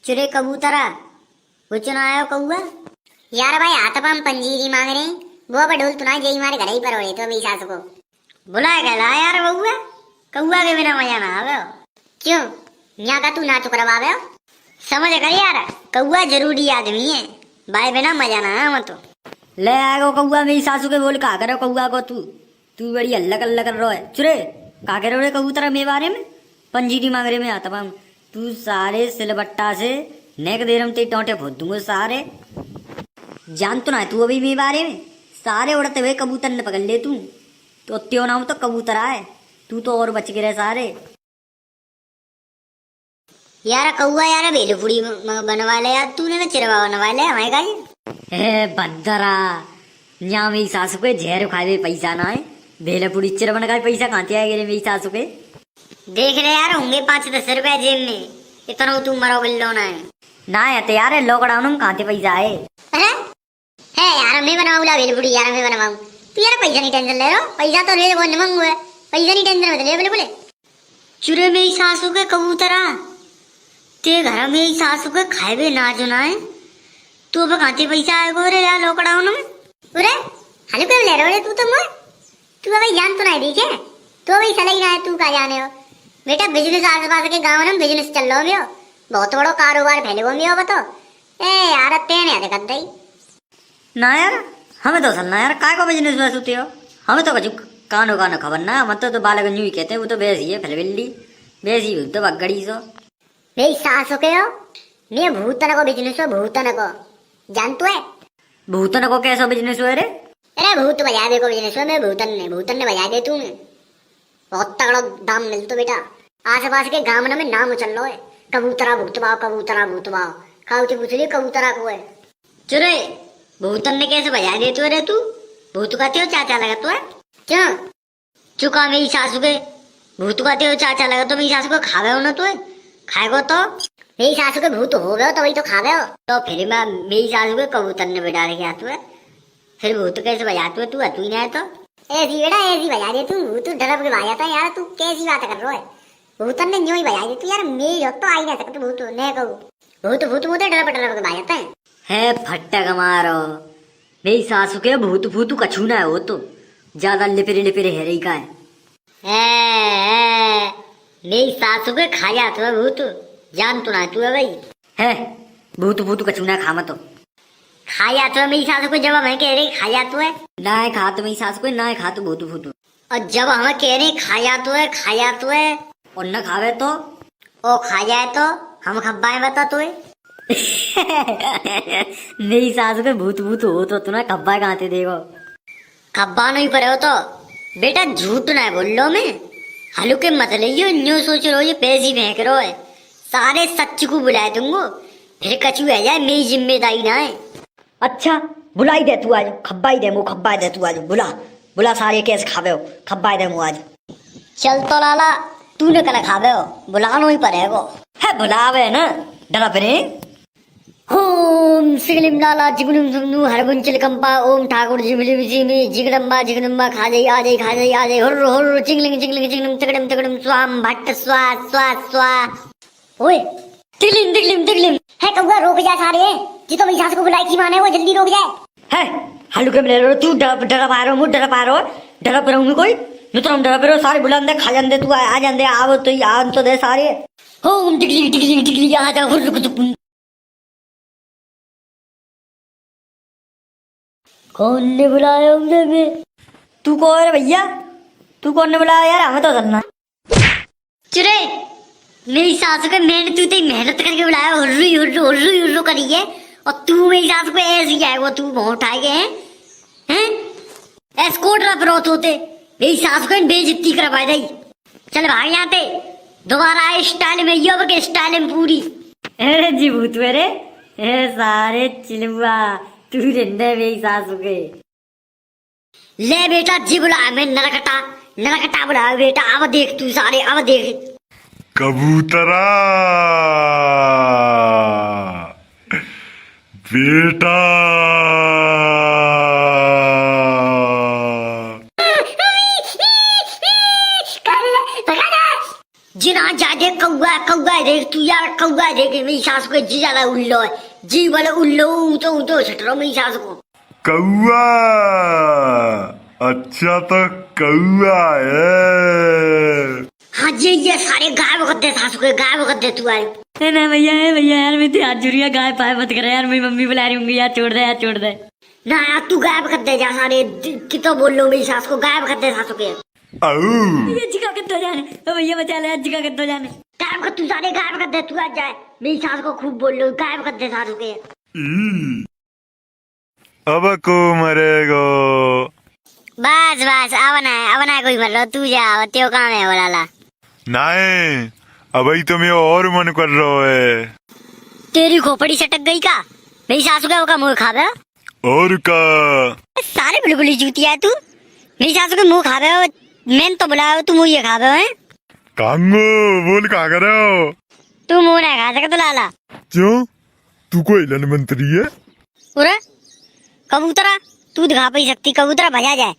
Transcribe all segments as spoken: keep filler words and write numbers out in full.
चुरे कबूतरा, वो चुनायो कौआ। यार भाई, आता पाम पंजीरी मांग रहे हैं। वो अब ढोल तुना जेई मारे घर ही पर हो रहे तो अभी सास को। बुलाए गला यार बउआ, कौआ के बिना मजा ना आवे हो। क्यों? यहाँ का तू ना चुकरवावे हो? समझ कर यार, कौआ जरूरी आदमी है, बाय बिना मजा ना आवे तो। ले आएगो कौआ मेरी सासू के, बोल का करे कौआ को तू। तू बड़ी अल्लक अल्लक कर रहो है। चुरे, का कह रहे हो रे कबूतर मेरे बारे में? पंजीरी मांग रहे में आता पाऊँ। तू सारे सिलबट्टा से नेक देर में ते टोंटे फोड़ दूंगा सारे। जान तो ना है तू अभी मेरे बारे में। सारे उड़ते हुए कबूतर ने पकड़ ले तू। तो त्यो नाम तो कबूतर आए। तू तो और बच के रहे सारे। यार कौआ यार भेलपुड़ी म-, म-, बनवा ले यार, तूने ना चिरवा बनवा ले हमारे का ये। ए बंदरा, यहाँ मेरी सासू के जहर खावे पैसा ना है, भेलपुड़ी चिरवन का पैसा कहाँ से आएगा रे मेरी सासू के? देख ले यार, होंगे पाँच दस रुपया जेब में, इतना तू मरो बिल्लो ना है। ना है तो यार, lockdown में कहाँ से पैसा आए? अरे, है यार, मैं बनवाऊँ ला भेलपुड़ी यार, मैं बनवाऊँ। तू यार पैसा नहीं tension ले रहो, पैसा तो ले वो निमंग हुए, पैसा नहीं tension मत ले बिल्कुल। चुरे मेरी सासू के कबूतरा, ते घर मेरी सासू के खाए बे ना जो ना है, तू अब कहाँ से पैसा आएगो रे यार lockdown में? अरे, हल्के में ले रहो रे तू तो मोर। तू अबे जान तो नहीं देखे, तू अबे सलाई ना है, तू का जाने हो। बेटा business आसपास के गाँव में business चल रहो गयो, बहुत बड़ो कारोबार फैले गो मियो बतो। ए यार, ते नहीं देखत दई। ना यार, हमें तो असल ना यार, काय को business में सुते हो? हमें तो कछु कानो कानो खबर ना, हम तो, तो बालक न्यू ही कहते हैं, वो तो वैसी है, फलबिल्ली, वैसी ही तो बगड़ी सो। मेरी सास हो के हो, मैं भूतन को business हो, भूतन को। जान तू है? भूतन को कैसा business हो रे? अरे भूत बजा दे को business हो, मैं भूतन ने, भूतन ने बजा दे तू। बहुत तगड़ा दाम मिलतो बेटा। आसपास के गाँव में नाम उछल लो है, कबूतरा भूत बाव, कबूतरा भूत बाव। खाऊ ती पूछ ली कबूतरा को है। चुरे, भूतन ने कैसे बजा दे तू रे तू? भूत का त्यो चाचा लगत तो है? क्यों? चुका मेरी सासू के भूत का त्यो चाचा लगत तो मेरी सासू को खावे हो ना तू है? खाएगो तो? मेरी सासू के भूत हो गयो तो वही तो खावे हो। तो फिर मैं मेरी सासू के कबूतर ने बिठा रखे तू है। फिर भूत कैसे बजातू है तू, तू ही ना है तो? ऐसी बेटा, ऐसी बजा दे तू, भूत डरप के भाग जाता है यार, तू कैसी बात कर रहा है? भूतन ने न्यों ही बजा दे तू यार, मेरी हो तो आई ना सकत भूत, ने कहू। भूत, भूत मुझे डरप डरप के भाग जाता है। है फट्टा कमारो, मेरी सासू के भूत भूत कछू ना है वो तो, ज्यादा लिपरे लिपरे है रही का है। ए, ए, मेरी सासू के खा जात हो भूत, जान तो ना तू है भाई। है, भूत भूत कछू ना खा मत हो। खा जात हो मेरी सासू के, जब मैं कह रही खा जात हो है। ना है खा तो मेरी सासू के, ना है खा तो भूत भूत। और जब हम कह रही खा जात हो है, खा जात हो है। और न खावे तो? ओ खा जाए तो हम खब्बाए बता तू है। मेरी सासू के भूत भूत हो तो तू ना खब्बाए कहाँ से देगो? खब्बा नहीं पड़े हो तो। बेटा झूठ ना बोल लो मैं। हल्के मत लियो, न्यू सोच लो, ये पैसी फेंक रो है। सारे सच को बुलाए दूंगो, फिर कछु है जाए, मेरी जिम्मेदारी ना है। अच्छा, बुलाई दे तू आज, खब्बाई दे मु, खब्बाई दे तू आज, बुला, बुला सारे कैसे खावे हो, खब्बाई दे मु आज। चल तो लाला, तूने कला खावे हो, बुलानो ही पड़ेगो। है बुलावे ना, डरा फिरे। ओम सिगलिम लाला जिगनुम सुगनु हरबुन चिलकम्पा, ओम ठाकुर जिमलिम जिमी जिगदम्बा जिगदम्बा, खा जाई आ जाई, खा जाई आ जाई, हुर्र हुर्र चिंगलिंग चिंगलिंग चिंगलिम तिकड़िम तिकड़िम स्वाम भट्ट स्वा स्वा स्वा। ओए, तिकलिम तिकलिम तिकलिम। है कौआ, रुक जा सारे, जी तो मेरी सास को बुलाई थी माने, वो जल्दी रुक जाए। है, हल्के में ले लो तू, डरा, डरा पा रहो, मुझ डरा पा रहो, डरा पा रहो कोई, नु तो हम डरा पा रहो, सारे बुला दे, खा जान दे तू, आ, आ जान दे, आओ तो, आ तो दे सारे। ओम टिकली टिकली टिकली, आ जा, हुर्र कुतुकुम। कौन ने बुलाया उधर में? तू कौन है भैया? तू कौन ने बुलाया यार? हमें तो चलना। चुरे, मेरी सासू के मैंने तू इतनी मेहनत करके बुलाया, हुर्री हुर्रू हुर्री हुर्रू करी है, और तू मेरी सासू को ऐसे ही आए, वो तू मुँह उठाए गए हैं, हैं? एस्कॉर्ट रप रोत होते, मेरी सासू को बेइज्जती करवा दे। चल भाग यहाँ से, दोबारा आए स्टाइल में, यो के स्टाइल में पूरी। अरे जी भूत मेरे, ए सारे चिलुआ, तू रेंडे मेरी सासू के। ले बेटा, जी बुला, मैं नरकटा, नरकटा बुला बेटा, अब देख तू सारे, अब देख। कबूतरा, बेटा। जिना जादे कौआ, कौआ देख तू यार, कौआ देख। ई सास को जी ज्यादा उल्लो है, जी बोले उल्लो, ऊंचो ऊंचो छटरो में ई सास को। कौआ, अच्छा तो कौआ है। हाँ जी, ये सारे गायब कर दे सास को, गायब कर दे तू आए। ए ना भैया, ए भैया यार, मैं तो हाथ जुड़िया, गाय पाए मत करे यार, मेरी मम्मी बुला रही होंगी यार, छोड़ दे यार, छोड़ दे। ना यार, तू गायब कर दे जा सारे, दि-, कि तो बोल लो मेरी सास को, गायब कर दे सास के। आऊ। ये जिका कितना जाने, ओ भैया बचा ले, जिका कितना जाने। गायब कर तू सारे, गायब कर दे तू, आ जाए, मेरी सास को खूब बोल लो, गायब कर दे सास के। ई। अब को मरेगो। बस, बस, अब ना, अब ना कोई मर रहो, तू जा, अब त्यो काम है वो लाला। नाहीं, अबही तो मेरा और मन कर रहो है। तेरी खोपड़ी सटक गई का? मेरी सासू का, का मुंह खावे? और का? सारे बिल्कुल ही चूतिया है तू। मेरी सासू के मुंह खावे हो, मैंने तो बुलाया हो, तू मुंह ये खावे हो, हैं? कांगो, बोल का करे हो? तू मुंह ना खा सकत लाला। क्यों? तू कोई लन मंत्री है? अरे, कबूतरा, तू दिखा पाई सकती, कबूतरा भजा जाए।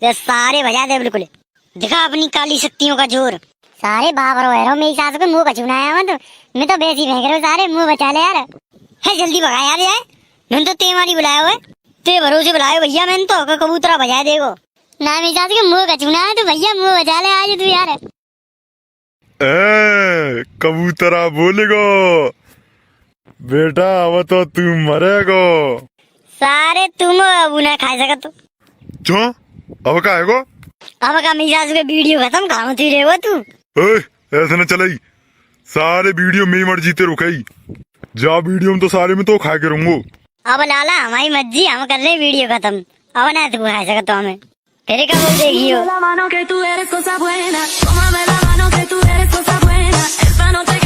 ये सारे भजा दे बिल्कुल। दिखा अपनी काली शक्तियों का जोर। सारे बाप रो है रो, मेरी सास को मुंह कचुनाया मत। मैं तो बेसी फेंक रहा हूँ, सारे मुंह बचा ले यार। है जल्दी भगा यार, ये। मैंने तो ते मारी बुलाया हुआ है। ते भरोसे बुलायो भैया, मैंने तो क-, कबूतरा बजा देगो। ना मेरी सास के मुंह कचुना है तो भैया मुंह बचा ले आज तू यार। ए, कबूतरा बोलेगो। बेटा, अब तो तू मरेगो। सारे तुम अब ना खा सकत। क्यों? अब का है गो? अब का मेरी सास के वीडियो खत्म, कहाँ थी रे वो तू? ए, ऐसे ना चलाई। सारे वीडियो में मर जीते रुकाई। जा वीडियो में तो सारे में तो खा के रहूंगो। अब लाला हमारी मर्जी, हम कर रहे वीडियो खत्म। अब ना तू खा सकत हमें। तेरे का वो देखियो। Tómame la mano que tú eres cosa buena. Tómame la mano que tú eres cosa buena. Esta noche